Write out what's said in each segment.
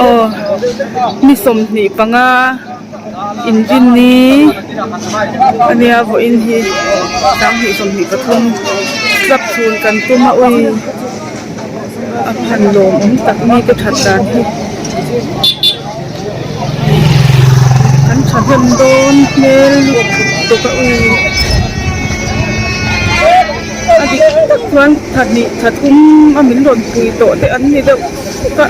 Aw ni 25 inrinni ania vawiin hi 2023 slap chhun kan tum a ui a han lawmawm tak mi te that dan hi an thahnem dawn hmel lutuk a ui a dik tak chuan thahnih thathum a min rawn pui tawh te an ni deuh a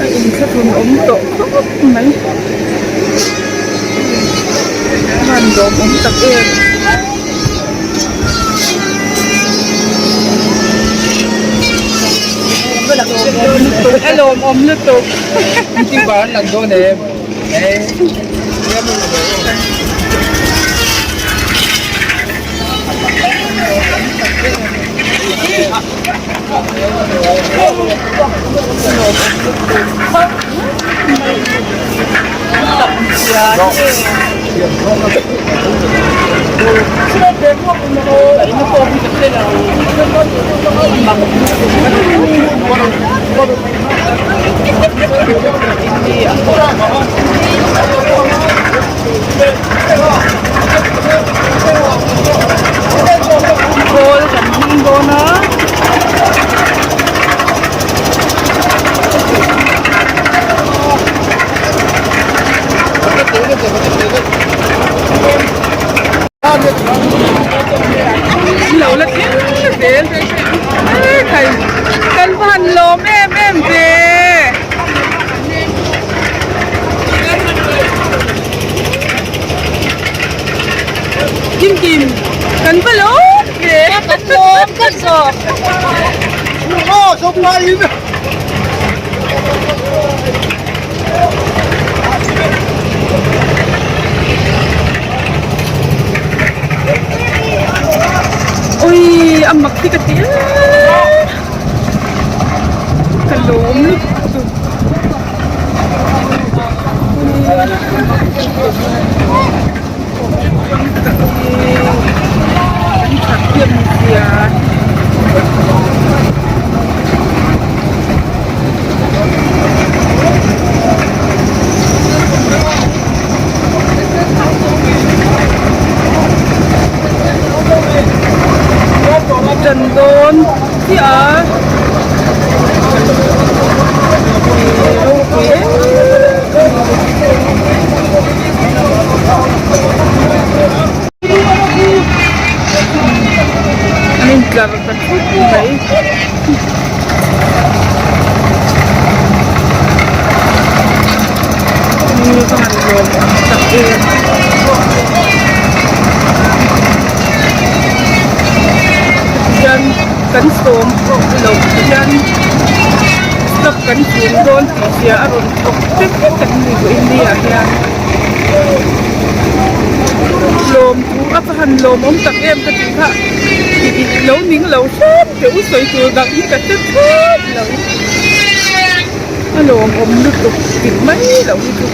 a inthlahrun awm tawh khawp mai a han lawmawm tak em. A lawmawm lutuk. Youtuber an lang dawn em? Khawl kan hmang dawn a. Lo la thleng zel khai kan va han lawm em em ve. Kim Kim kan va lawm ve. Kan lawm kan zawk. Ui a mak hi ka ti em ka lawm lutuk ui kan that hian zia. Ṭan dawn chiah a ropui em an intlar ta thut mai. Ni ka han lawm awm tak em. Tihian kan sawm hauh loh hian stop kan chhum dawn tih hria a rawn thawk vek vek an ni vawiin ni ah hian lawm thu a va han lawm awm tak em ka tih kha lo ning lo hrep teh u sawi tur dang hi ka hre thlawt lo. A lawmawm lutuk tih mai loh hi chu.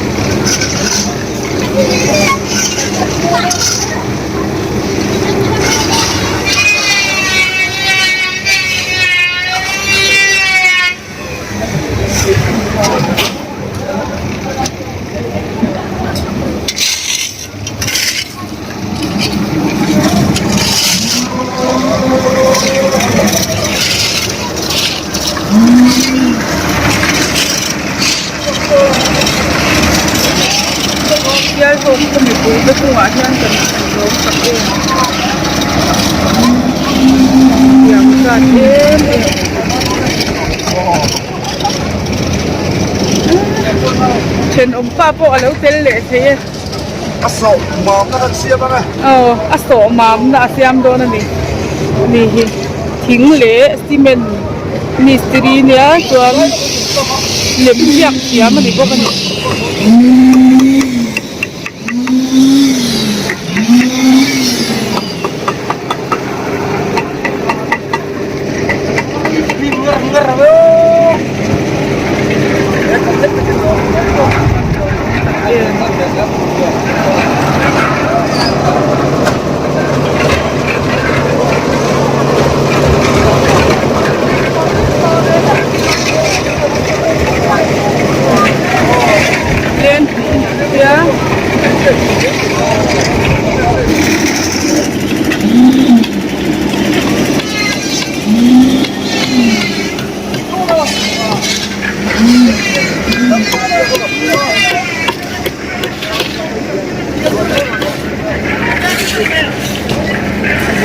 Sialhawk khaw mipui te chungah hian kan lawm tak em thiam zat em em thenawm pa pawh a lo tel leh thei e. A sawh mamna kan siam ang e. Aw a sawh mamna a siam dawn a ni. Ni hi thing leh cement mistiri nia chuan lem ziak thiam a ni bawk a ni.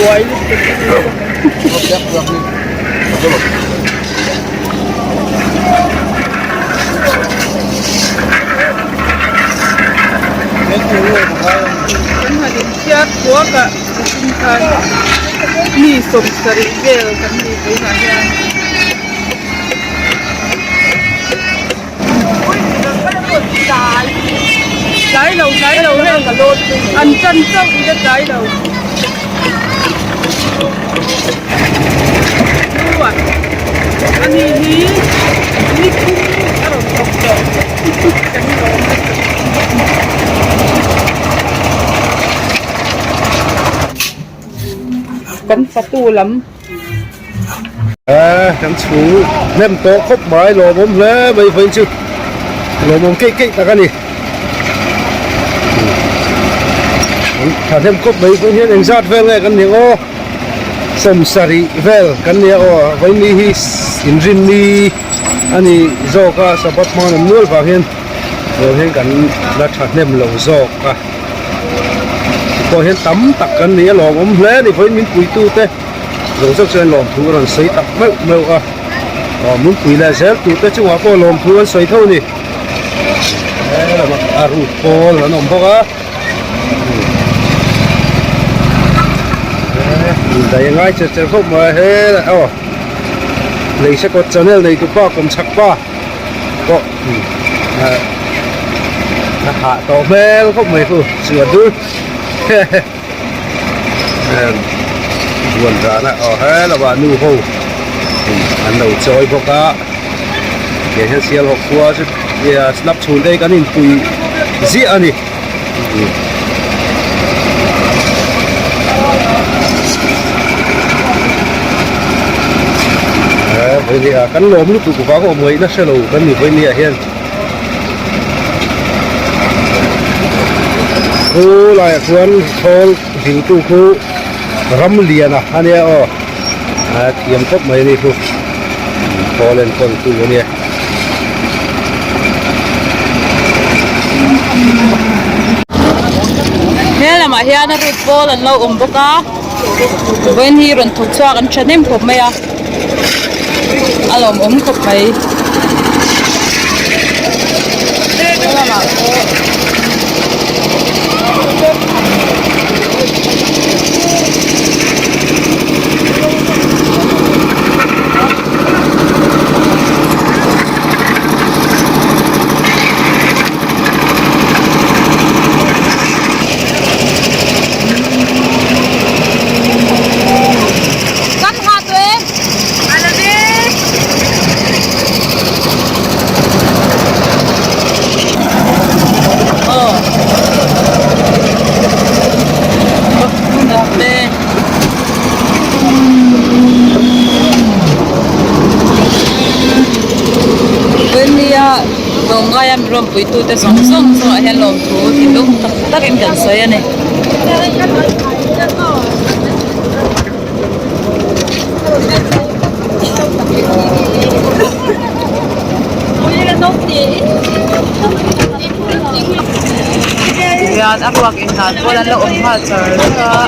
Buai lutuk Kan han inchhiar thuak a nichhin khan mi 70 vel kan ni tunah hian. Tlai lo tlai lo hei an chan chauh i la tlai lo ani hi ni thum a rawn thawk tawh kan lawm lutuk. Kan fatu lam. Kan chhung hnem tawh khawp mai lawmawm hle mai vawiin chu lawmawm keih keih tak a ni tha hnem khawp mai vawiin hian engzat vel nge kan ni ang aw sawmsarih vel kan ni a aw vawiin ni hi inrinni a ni zawk a sabbath hmang an awm nual vang hian vawiin hian kan la tha hnem lo zawk a pawh hian tam tak kan ni a lawmawm hle a ni vawiin min puitu te. Zawng zawk chuan lawmthu a rawn sawi tak meuh meuh a, aw Munpui leh zel turte chungah pawh lawmthu an sawi tho a ni. He lamah a rut pawl an awm bawk a, dai a ngai cher cher khawp mai a, he aw Leisekawt channel nei tupa kawmchhak pa pawh a hah tawh hmel khawp mai khu chu a dur. Buan rana aw he lovah nu ho an lo chawi bawk a tiang hian sialhawk khua chu slap chhun te hi kan inpui ziah a ni. Kan lawm lutuk vang awm ngaihna hrelo kan ni vawinia hian. Khu laiah chuan thawl dingtu khu ram lian a ania aw a thiam khawp mai a ni khu thawl enkawl tu a nia. He lamah hian a rut pawl an lo awm bawk a vawiin hi rawn thawk chhuak an thahnem khawp mai a. A lawmawm khawp mai. Lamah pawh Kan ha tu e. Aw. Te. Nia tlawmngaia mi rawnpuitute zawng zawng chungah hian lawmthu thinlung tak takin kan sawi a ni. Tihian a ruak inhlan pawl an lo awm nghal char char a.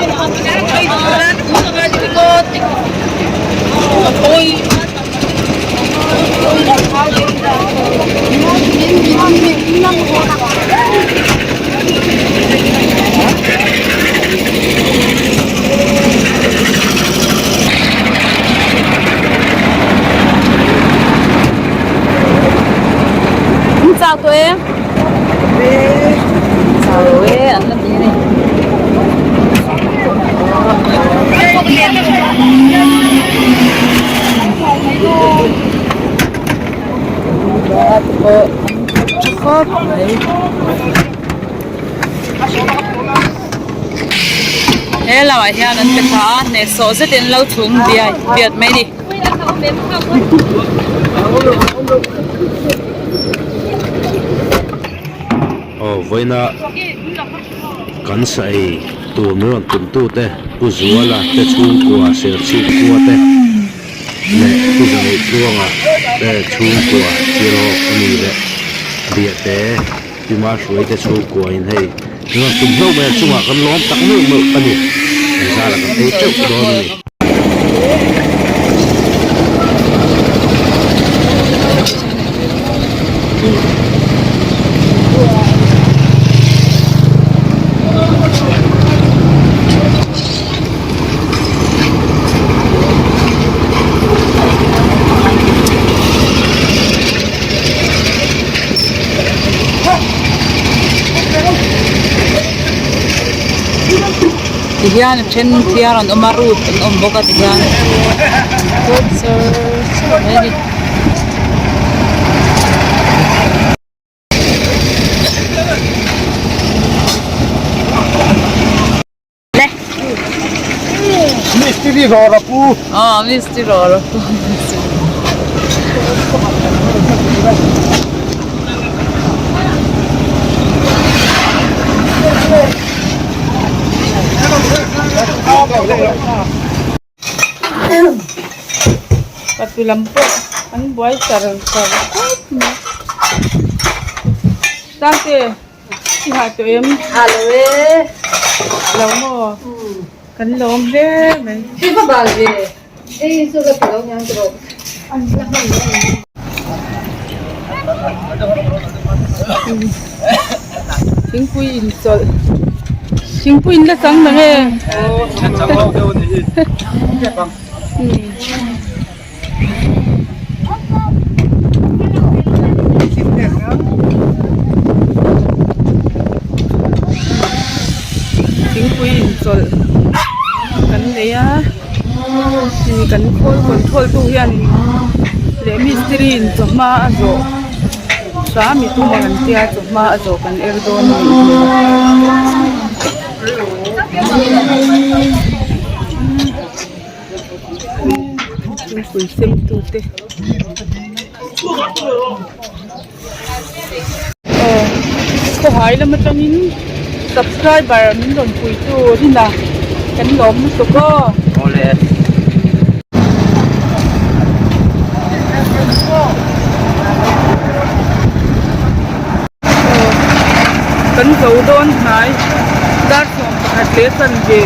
Chau tawh em? Chau lo e an la ti a ni. Khawp mai he lamah hian an pe tha a hnehsawh zetin an lo chhum biai biat mai a ni. Aw vawiina. Kan sa ei tur min rawn tum tute Pu Zuala te chhungkua Serchhip khua te leh Pu Zangeih Tluanga te chhungkua Tirhawk a ni leh Biahte Pi Mahruai te chhungkua in hei min rawn tum hlauh mai a chungah kan lawm tak meuh meuh a ni. Engzara kan ei teuh dawn a ni. Ti hian a then thiar an awm a root an awm bawk a ti hian kawt char char mai a ni. Mistiri rawr a pu. Aw mistiri rawr a pu. Patu lam pawh an buai char char khawp mai Sangte i ha tawh em? Ha lo e. Lo maw? Kan lawm hle mai. Hei va bal ve. Hei chu ka ti lo niang tawh. Thingpui in chawlh thingpui in la chang na nge thingpui in chawlh kan nei a hei kan khawl control tu hian leh mistiri in chawhma a zawh hram i tum ang an tia chawhma a zawh kan er dawn a nih hmel. Thingpui sem tu te aw khawhai lam atangin subscriber min rawn pui tu Rina kan lawm lutuk aw. Kan zo dawn hnai dar 11 leh chanve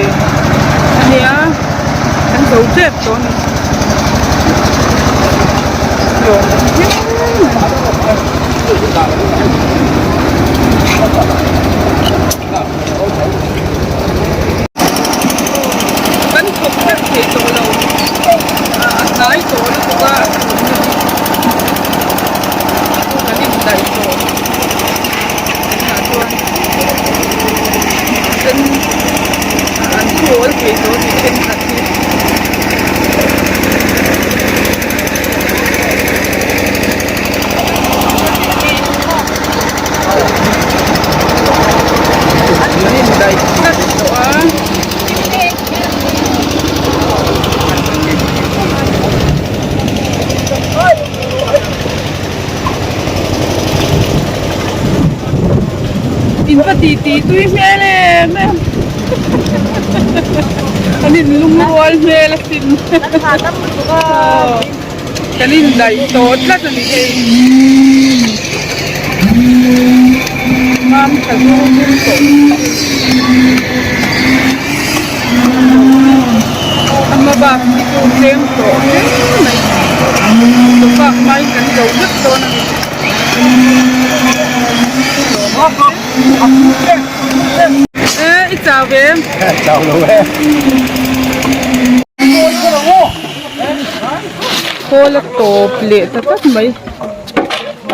a nia kan zo tep tawh a ni lawm awm hle mai kan thawk vek thei tawh lo a hnai tawh lutuk a. Kan indaih tawh tunah chuan then an thu awl thei tawh a ni thenkhat hi. An indaih tlat tawh a. In va ti ti tui hmel em em an in lung rual hmel a sin kan in daih tawh tlat a ni hei mam tha zur zur tawh. Ama bak hi chu tlem tawh hle mai chaw bak hmain kan zo vek dawn a ni. E i chau ve em? Chau lo e. Khawl a tawp leh ta tlat mai.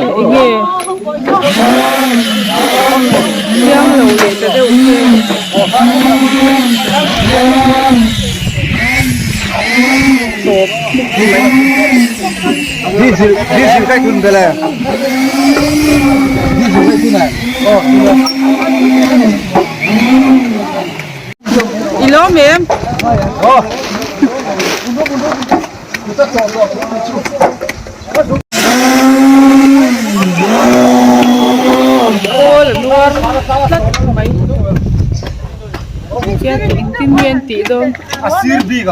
Eng nge chiang lo leh ta deuh nge tawp mai. Diesel diesel kai kun bele diesel kai kun ai oh I lawm em? Oh. Kawl a nuar tlat mai. Khian engtin nge an tih dawn an thlir tir.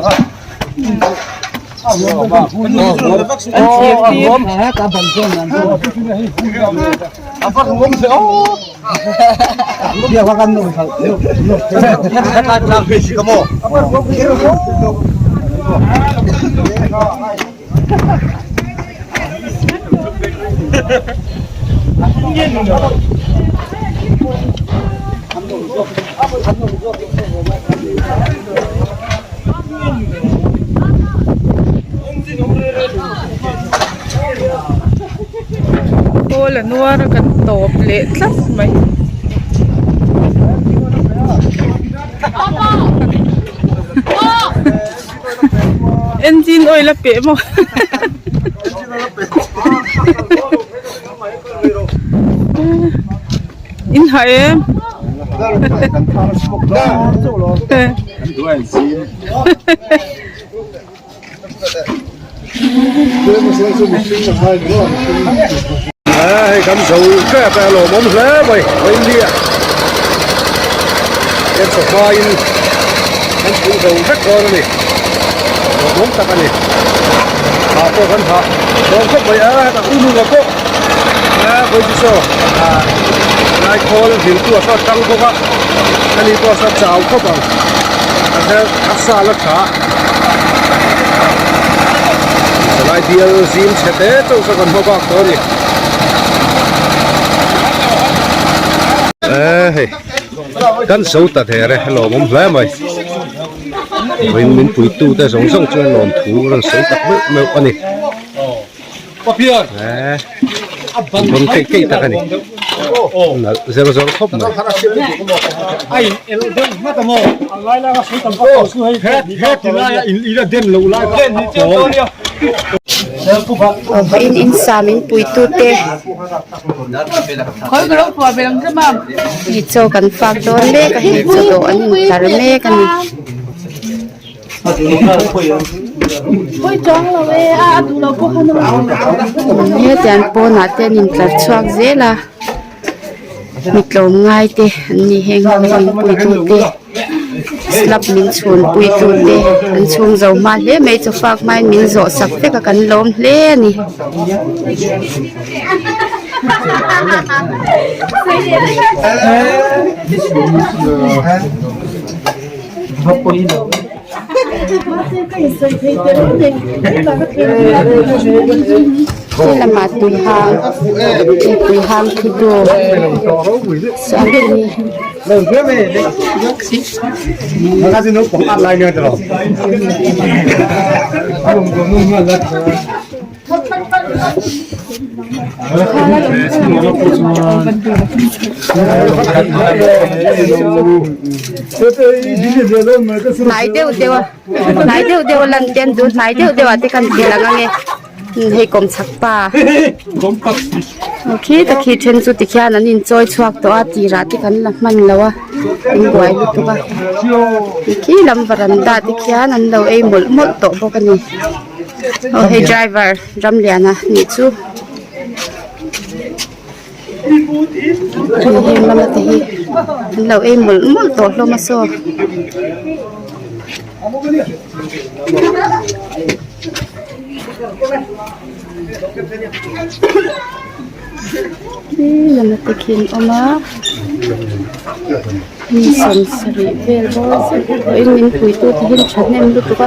Kawl a nuar a kan tawp leh tlat mai. Engine oil a peh maw in hah em Hei kan zo tep a lawmawm hle mai India hian chawhma in kan pui zo vek dawn a ni lawmawm tak a ni hah pawh kan hah dawn khawp mai a hetah u nunga pawh a vawi chu saw laikhawl viltu a saw tang bawk a ani pawh a saw chau khawp ang a hel a sa la tha Salai bial zim chhe te chauh saw kan hma bak tawh a ni e hei kan zo ta der e lawmawm hle mai vawiin min puitu te zawng zawng chuan lawmthu a rawn sawi tak meuh meuh a ni e rawn keih keih tak a ni nalh zer zawr khawp mai. Vawiin in sa min puitute hi chaw kan fak dawn mek a hei chaw dawh an intlar mek a ni. Hetiang pawnah te an intlar chhuak zel a mi tlawm ngai te an ni heng ho hi min puitu te slab min chhun puitu te an chhung zo hma hle mai chaw fak hmain min zawh sak vek a kan lawm hle a ni. Helamah tui hang tui hang khi tu chuan hei Hnai deuh deuh a hnai deuh deuh a lan te an duh hnai deuh deuh ah te khan ti lang ange hei kawm chhak pa khi ta khi then chu tikhian an inchawi chhuak tawh a tirah te kan la hman lo a an buai lutuk a khi lam varanda te khian an lo ei mawlh mawlh tawh bawk a ni. Aw hei driver Ramliana nih chu heng lama te hi an lo ei mawlh mawlh tawh hlawm a saw. Khi lama te khi an awm a. Mi sawmsarih vel bawr zet pawhin min puitu te hi an thahnem lutuk a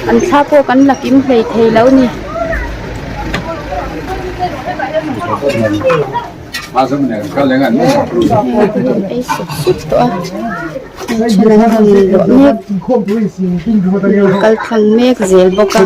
an thla pawh kan la kim hlei thei lo a ni. Ei sup sup tawh a hei then an rawn luah mek kal tlang mek zel bawk a.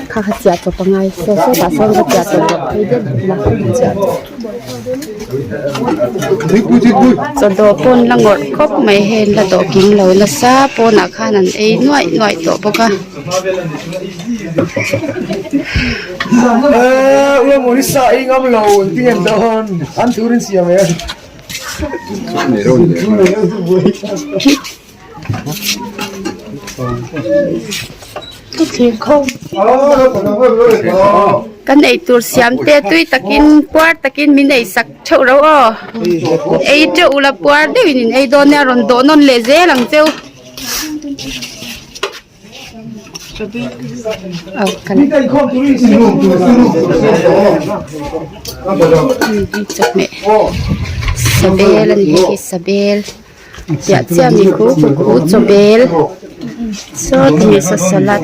Kha kha chiah chawp a ngai saw saw tah sawn va chiah chawp rawh phei deuh la chaw dawh pawn la ngawrh khawp mai hei an la dawh kim lo nasa pawnah khan an ei nuaih nuaih tawh bawk a. Kan eitur siam te tui takin puar takin min ei sak theuh ro aw ei teuh ula puar deuhin in ei dawn nia rawn dawh nawn leh zel ang cheu. Chawhmeh sabel a ni hei hi sabel chiah chiah a ni khu khu chawbel saw timi saw salad.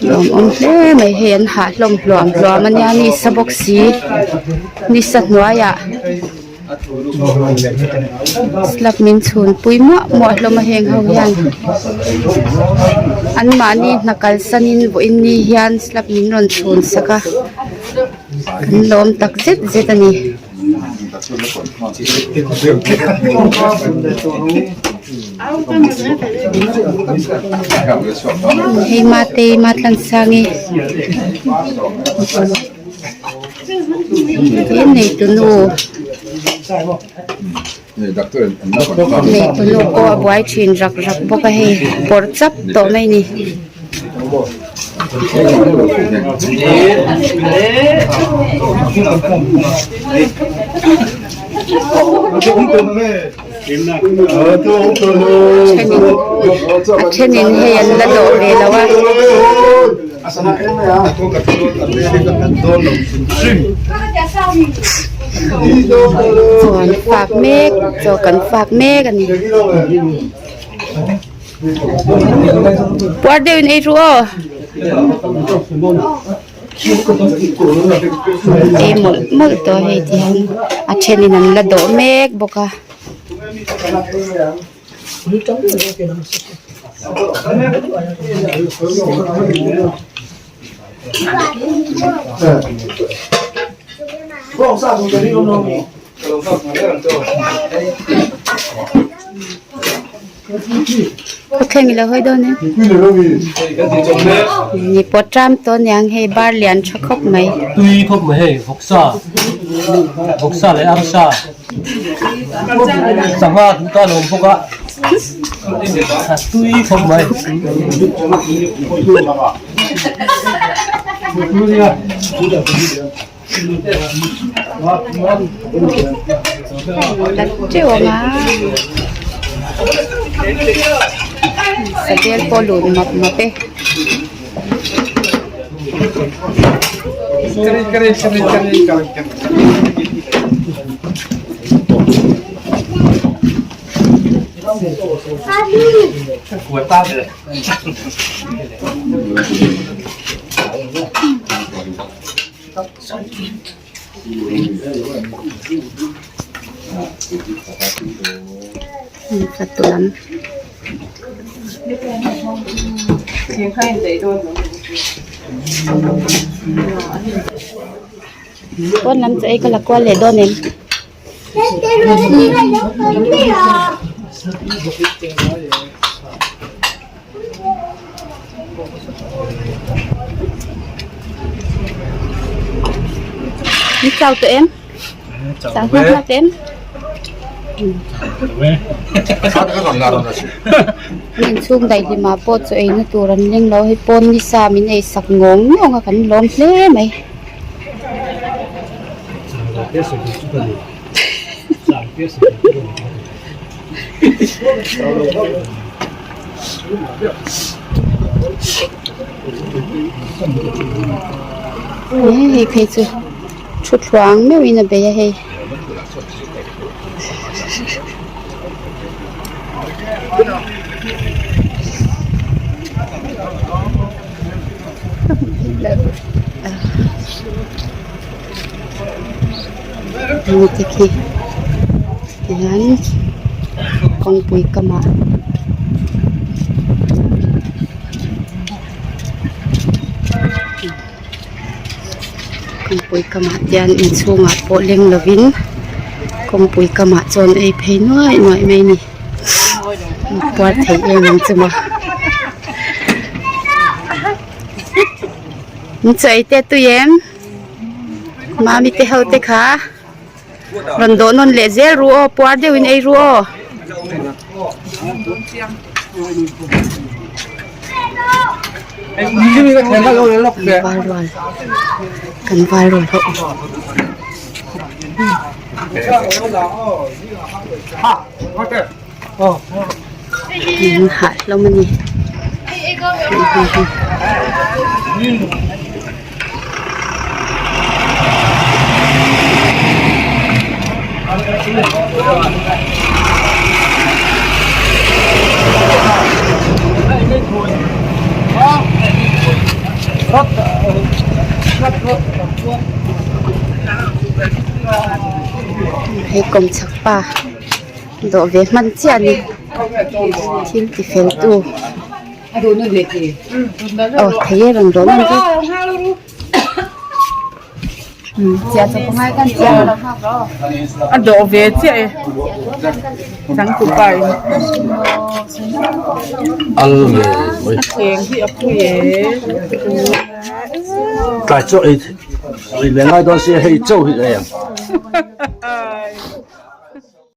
Lawmawm hle mai hei an hah hlawm hluam hluam a nia nisa bawk si nisa hnuaiah slab min chhun pui muah muah hlawm a heng ho hian an mahni hna kalsanin vawiin ni hian slab min rawn chhun sak a kan lawm tak zet zet a ni. Hei Matei Matlansangi he neitunu neitunu pawh a buai thin rak rak bawk a hei pawr chap tawh mai a ni. A thenin hei an la dawh ve lo a. Chaw an fak mek chaw kan fak mek a ni. Puar deuhin ei ru aw. Ei mawlh mawlh tawh hei ti hian a thenin an la dawh mek bawk a. Khawthleng ilo hawi dawn em ni pawt ram tawh aniang hei bar lian tha khawp mai. Tui khawp mai hei vawksa vawksa leh arsa sangha duh tan a awm bawk a tui khawp mai. La teuh ang a satel pawh lut map map e. Fatu lam pawn lam chu ei ka la kual leh dawn em. Ni chau tawh em? Chau hma hma tawh em? Min chhung daihlim ah pawh chaw eina tur an leng lo hei pawn ni sa min ei sak ngawng ngawng a kan lawm hle mai. Hei phei chu thuthluang meuhin a bei a hei. Mite khi tihian kawngpui kamah kawngpui kamah hian inchhungah pawh leng lovin kawngpui kamah chuan ei phei nuaih nuaih mai a ni puar thei em ang chu maw. Ni chaw ei te tui em? Mami te ho te kha rawn dawh nawn leh zel ru aw puar deuhin ei ru aw. Kan val rual kan val rual ho. An hah hlawm a ni. Hei kawmchhak pa. Dawh ve hman chiah a ni thil ti fel tu aw thei e rawn dawh nawn vek A dawh ve chiah e changtupa in Al ve mai a thleng hi a pui e. Tlai chaw ei ei ve ngai dawn sia hei chaw hi ei ang.